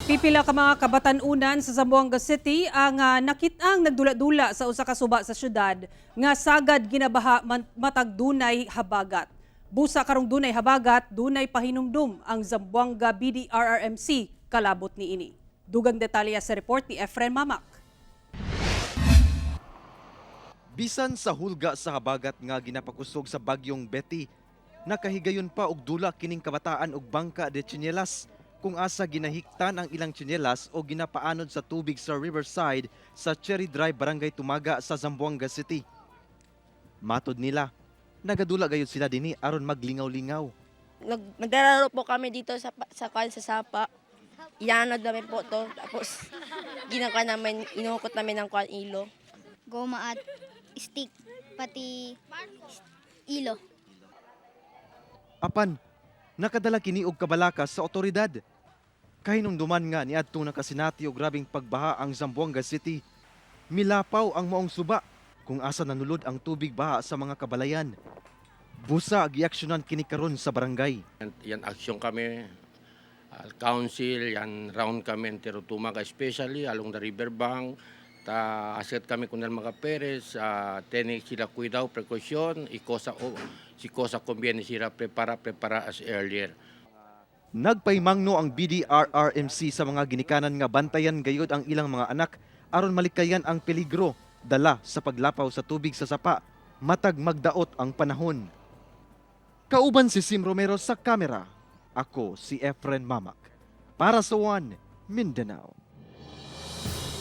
Pipila ka mga kabatan-unan sa Zamboanga City ang nakit-ang nagdula-dula sa usa ka suba sa syudad nga sagad ginabaha matag dunay habagat. Busa karong dunay habagat, dunay pahinumdum ang Zamboanga BDRRMC kalabot niini. Dugang detalye sa report ni Efren Mamak. Bisan sa hulga sa habagat nga ginapakusog sa bagyong Betty, nakahigayon pa og dula kining kabataan og bangka de tsinelas kung asa ginahiktan ang ilang tsinelas o ginapaanod sa tubig sa riverside sa Cherry Drive, Barangay Tumaga sa Zamboanga City. Matod nila, nagadula gayud sila dinhi aron maglingaw-lingaw. Naglalaro po kami dito sa kwan, sa sapa. Inaanod namin po to. Tapos ginagawa namin, inukot namin ng kwan ilo. Goma at stick, pati ilo. Apan, nakadala kini og kabalaka sa otoridad. Kahinumduman nga niadtong nakasinati og grabeng pagbaha ang Zamboanga City. Milapaw ang maong suba kung asa nanulod ang tubig baha sa mga kabalayan. Busa giaksyonan kini karon sa barangay. Yan aksyon kami, council, yan round kami entero Tumaga, especially along the riverbank. Ta aset kami kun mga Perez, teni sila cuidado, precaution, ikosa o si cosa conviene sila prepara prepara as earlier. Nagpaymangno ang BDRRMC sa mga ginikanan nga bantayan gayud ang ilang mga anak aron malikayan ang peligro dala sa paglapaw sa tubig sa sapa matag magdaot ang panahon. Kauban si Sim Romero sa kamera. Ako si Efren Mamak. Para sa One Mindanao.